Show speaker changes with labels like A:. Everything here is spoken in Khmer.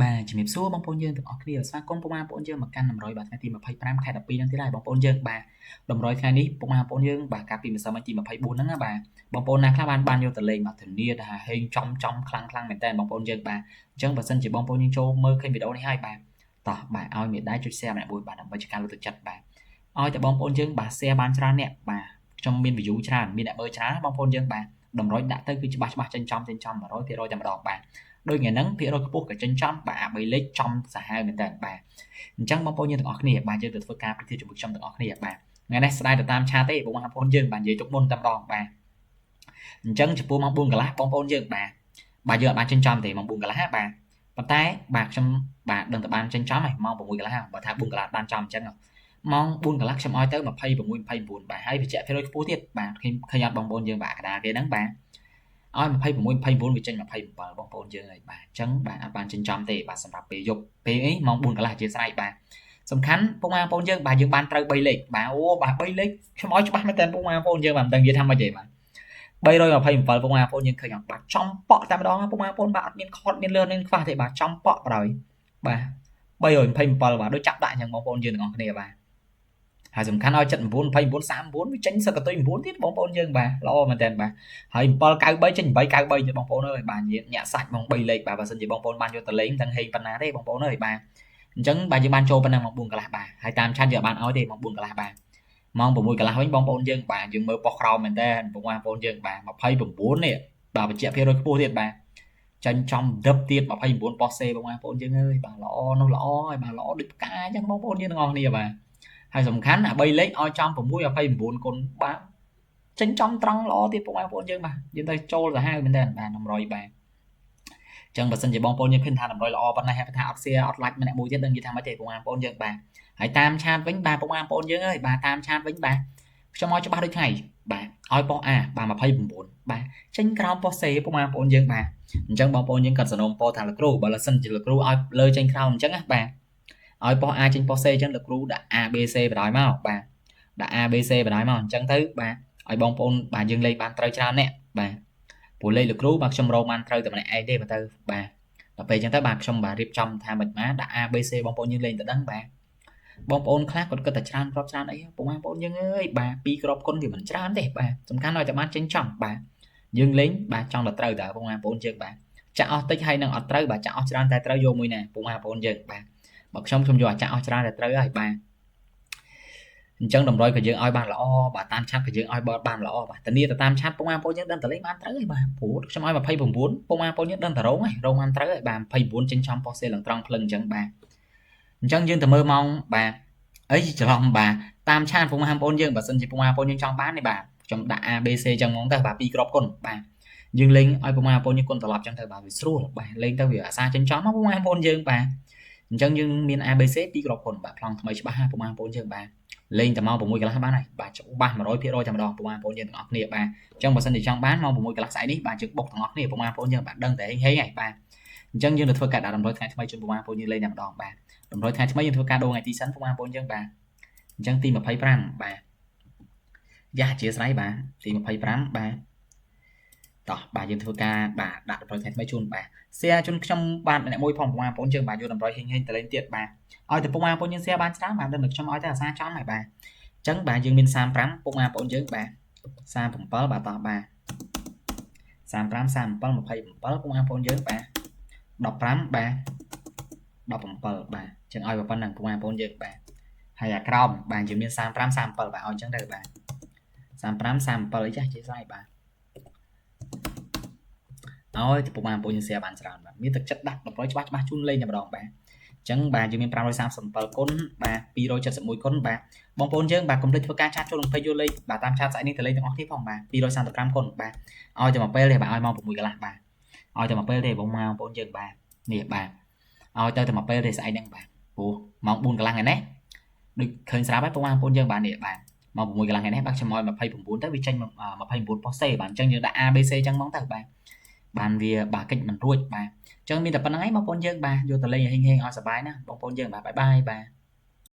A: បាទជំរាបសួរបងប្អូនយើងទាំងអស់គ្នាស្វាគមន៍ពុកម៉ែបងប្អូនយើងមកកាន់តម្រុយបាទថ្ងៃទី25ខែ12ហ្នឹងទៀតហើយបងប្អូនយើងបាទតម្រុយថ្ងៃនេះពុកម៉ែបងប្អូនយើងបាទកាលពីម្សិលមិញទី24ហ្នឹងណាបាទបងប្អូនណាខ្លះបានយកទៅលេងបាទធានាថាហេងចំចំខ្លាំងខ្លាំងមែនតើបងប្អូនយើងបាទអញ្ចឹងបើសិនជាបងប្អូនយើងចូលមើលឃើញវីដេអូនេះហើយបាទតោះបាទឲ្យមេដៃចុច share ម្នាក់មួយបាទដើម្បីជាការលើកទឹកចិត្តបាទឲ្យតែបងប្អូនយើងបាទ share បានច្រើនអ្នកបាទខ្ញុំមាន view ច្រើនមានអ្នកមើលច្រើនបងប្អូនយើងបាទតម្រុយដាក់ទៅគឺច្បាស់ច្បាស់ចេញចំចេញចំ100%តែម្ដងបាទដូចថ្ងៃហ្នឹងភាគរយខ្ពស់ក៏ចេញចំបាទអា3លេខចំសាហាវមែនតើបាទអញ្ចឹងបងប្អូនយើងទាំងអស់គ្នាបាទយើងទៅធ្វើការពិធីជាមួយខ្ញុំទាំងអស់គ្នាបាទថ្ងៃនេះស្ដាយទៅតាមឆាតទេបងប្អូនយើងបាទនិយាយទុកមុនតែម្ដងបាទអញ្ចឹងចំពោះម៉ោង4កន្លះបងប្អូនយើងបាទបាទយើងអត់បានចេញចំទេម៉ោង4កន្លះបាទប៉ុន្តែបាទខ្ញុំបាទដឹងតែបានចេញចំហើយម៉ោង6កន្លះបើថា4កន្លះបានចំអញ្ចឹងម៉ោង4កន្លះខ្ញុំឲ្យទៅ26 29បាទហើយវិជ្ជាភាគរយខ្ពស់ទៀតបាទឃើញអត់បងប្អូនយើងបាទកដាលគេហ្នឹងបាទឲ្យ26 29វាចេញ27បងប្អូនយើងហើយបាទអញ្ចឹងបាទអត់បានចិញ្ចំទេបាទសម្រាប់ពេលយប់ពេលអីម៉ោង4កន្លះអធិស្ឋានបាទសំខាន់ពុកម៉ែបងប្អូនយើងបាទយើងបានត្រូវ3លេខបាទអូបាទ3លេខខ្ញុំឲ្យច្បាស់មែនតើពុកម៉ែបងប្អូនយើងបាទមិនដឹងនិយាយថាម៉េចទេបាទ327ពុកម៉ែបងប្អូនយើងឃើញអត់បាទចំប៉ក់តែម្ដងពុកម៉ែបងប្អូនបាទអត់មានខត់មានលឿនមានខ្វះទេបាទចំប៉ក់បណ្ដោយបាទ327បាទដូចចាប់ដាក់អញ្ចឹងបងប្អូនយើងទាំងអស់គ្នាបាទហើយសំខាន់ឲ្យ79 29 39វាចេញសឹកកតុយ9ទៀតបងប្អូនយើងបាទល្អមែនតើបាទហើយ793ចេញ893ទៀតបងប្អូនអើយបាទញាក់សាច់ហ្មង3លេខបាទបើសិនជាបងប្អូនបានយកទៅលេងទាំងហេងប៉ុណ្ណាទេបងប្អូនអើយបាទអញ្ចឹងបាទយើងបានចូលប៉ុណ្ណឹងម៉ោង4កន្លះបាទហើយតាមឆាត់យើងបានឲ្យទេម៉ោង4កន្លះបាទម៉ោង6កន្លះវិញបងប្អូនយើងបាទយើងមើលប៉ុស្តិ៍ក្រោមមែនតើបងប្អូនយើងបាទ29នេះបាទបញ្ជាក់ភាគរយខ្ពស់ទៀតបាទចាញ់ចំដឹបទៀត29ប៉ុស្តិ៍សេបងប្អូនយើងអើយបាទល្អនោះល្អហើយបាទល្អដូចផ្កាអញ្ចឹងបងប្អូនយើងទាំងអស់គ្នាបាទហើយសំខាន់អា3លេខឲ្យចំ6 29គុណបាទចេញចំត្រង់ល្អទៀតពុកម៉ែបងប្អូនយើងបាទយើងទៅចូលសាហាវមែនតើបាទតម្រុយបាទចឹងបើសិនជាបងប្អូនយើងឃើញថាតម្រុយល្អប៉ុណ្ណេះហើយថាអត់ share អត់ like ម្នាក់មួយទៀតដឹងនិយាយថាម៉េចទេពុកម៉ែបងប្អូនយើងបាទហើយតាមឆាតវិញបាទពុកម៉ែបងប្អូនយើងអើយបាទតាមឆាតវិញបាទខ្ញុំឲ្យច្បាស់ដូចថ្ងៃបាទឲ្យប៉ុស្ A បាទ29បាទចេញក្រោមប៉ុស្ C ពុកម៉ែបងប្អូនយើងបាទអញ្ចឹងបងប្អូនយើងក៏សនំពោថាលោកគ្រូបើសិនជាលោកគ្រូឲ្យលើចេញក្រោមអញ្ចឹងណាបាទឲ្យប៉ុស្ A ចេញប៉ុស្ C អញ្ចឹងលោកគ្រូដាក់ A B C បណ្ដោយមកបាទដាក់ A B C បណ្ដោយមកអញ្ចឹងទៅបាទឲ្យបងប្អូនបាទយើងលេខបានត្រូវច្រើនអ្នកបាទព្រោះលេខលោកគ្រូបាទខ្ញុំរកបានត្រូវតែម្នាក់ឯងទេបាទទៅបាទដល់ពេលអញ្ចឹងទៅបាទខ្ញុំបាទរៀបចំថាមិនមកដាក់ A B C បងប្អូនយើងលេងទៅដឹងបាទបងប្អូនខ្លះគាត់គិតតែច្រើនគ្រាប់ច្រើនអីពុកម៉ែបងប្អូនយើងអើយបាទពីរគ្រាប់គុណវាមិនច្រើនទេបាទសំខាន់ឲ្យតែបានចេញចំបាទយើងលេងបាទចង់តែត្រូវតើពុកម៉ែបងប្អូនយើងបាទចាក់អស់តិចហើយនឹងអត់ត្រូវបាទចាក់អស់ច្រើនតែត្រូវយកមួយណាពុកម៉ែបងប្អូនយើងបាទបើខ្ញុំយកអាចាក់អស់ច្រើនតែត្រូវហើយបាទអញ្ចឹងតម្រុយក៏យើងឲ្យបានល្អបាទតាមឆាត់ក៏យើងឲ្យបានល្អបាទធានាទៅតាមឆាត់ពុកម៉ែបងប្អូនយើងដឹងតែលេងបានត្រូវហើយបាទព្រោះខ្ញុំឲ្យ29ពុកម៉ែបងប្អូនយើងដឹងតែរងហើយរងបានត្រូវហើយបាទ29ចេញចំប៉ុស្តិ៍សេឡើងត្រង់ភ្លឹងអញ្ចឹងបាទអញ្ចឹងយើងទៅមើលម៉ោងបាទអីច្រឡំបាទតាមឆាតពុកម៉ែបងប្អូនយើងបើសិនជាពុកម៉ែបងប្អូនយើងចង់បាននេះបាទខ្ញុំដាក់ A B C អញ្ចឹងហ្មងទៅបាទពីរគ្រាប់គុណបាទយើងលេងឲ្យពុកម៉ែបងប្អូនយើងគុណត្រឡប់អញ្ចឹងទៅបាទវាស្រួលបាទលេងទៅវាអាសាចិញ្ចំពុកម៉ែបងប្អូនយើងបាទអញ្ចឹងយើងមាន A B C ពីរគ្រាប់គុណបាទប្លង់ថ្មីច្បាស់ពុកម៉ែបងប្អូនយើងបាទលេងតែម៉ោង6កន្លះបានហើយបាទច្បាស់100%តែម្ដងពុកម៉ែបងប្អូនយើងទាំងអស់គ្នាបាទអញ្ចឹងបើសិនជាចង់បានម៉ោង6កន្លះស្អែកនេះបាទយើងបុកទាំងអស់គ្នាពុកម៉ែបងប្អូនយើងបាទដឹងតែហេងហេងហើយបាទអញ្ចឹងយើងទៅធ្វើការដាក់តម្រុយថ្ងៃថ្មីជូនពុកម៉ែបងប្អូនយើងលេងតែម្ដងបាទតម្រុយថ្ងៃថ្មីយើងធ្វើការដូរថ្ងៃទីសិនពុកម៉ែបងប្អូនយើងបាទអញ្ចឹងទី25បាទយ៉ាអធិស្ឋានបាទទី25បាទតោះបាទយើងធ្វើការបាទដាក់តម្រុយថ្ងៃថ្មីជូនបាទ share ជូនខ្ញុំបាទម្នាក់មួយផងពុកម៉ែបងប្អូនយើងបាទយកតម្រុយហេងហេងទៅលេងទៀតបាទឲ្យតែពុកម៉ែបងប្អូនយើង share បានច្រើនបាទដឹងតែខ្ញុំឲ្យតែអាសាចំហើយបាទអញ្ចឹងបាទយើងមាន35ពុកម៉ែបងប្អូនយើងបាទ37បាទតោះបាទ35 37 27ពុកម៉ែបងប្អូនយើងបាទ15បាទ17បាទអញ្ចឹងឲ្យប៉ុណ្ណឹងពុកម៉ែបងប្អូនយើងបាទហើយអាក្រោមបាទយើងមាន35 37បាទឲ្យអញ្ចឹងទៅបាទ35 37អីចាស់ជាស្រ័យបាទឲ្យពុកម៉ែបងប្អូនយើង share បានច្រើនបាទមានទឹកចិត្តដាក់តម្រុយច្បាស់ច្បាស់ជូនលេងតែម្ដងបាទអញ្ចឹងបាទយើងមាន537គុណបាទ271គុណបាទបងប្អូនយើងបាទកុំភ្លេចធ្វើការឆាតចូលក្នុង page យកលេខបាទតាមឆាតស្អែកនេះទៅលេងទាំងអស់គ្នាផងបាទ235គុណបាទឲ្យតែមួយពេលទេបាទឲ្យម៉ោង6កន្លះបាទឲ្យតែមួយពេលទេបងម៉ែបងប្អូនយើងបាទនេះបាទឲ្យទៅតែមួយពេលទេស្អែកហ្នឹងបាទព្រោះម៉ោង4កន្លះថ្ងៃនេះដូចឃើញស្រាប់ហើយពុកម៉ែបងប្អូនយើងបាទនេះបាទម៉ោង6កន្លះថ្ងៃនេះបាទខ្ញុំឲ្យ29ទៅវាចេញ29ប៉ុស្តិ៍សេបាទអញ្ចឹងយើងដាក់ A B C អញ្ចឹងហ្មងទៅបាទបានវាបាទកិច្ចមិនរួចបាទអញ្ចឹងមានតែប៉ុណ្្នឹងឯងបងប្អូនយើងបាទយកទៅលេងហេងហេងឲ្យសប្បាយណាបងប្អូនយើងបាទបាយបាយបាទ។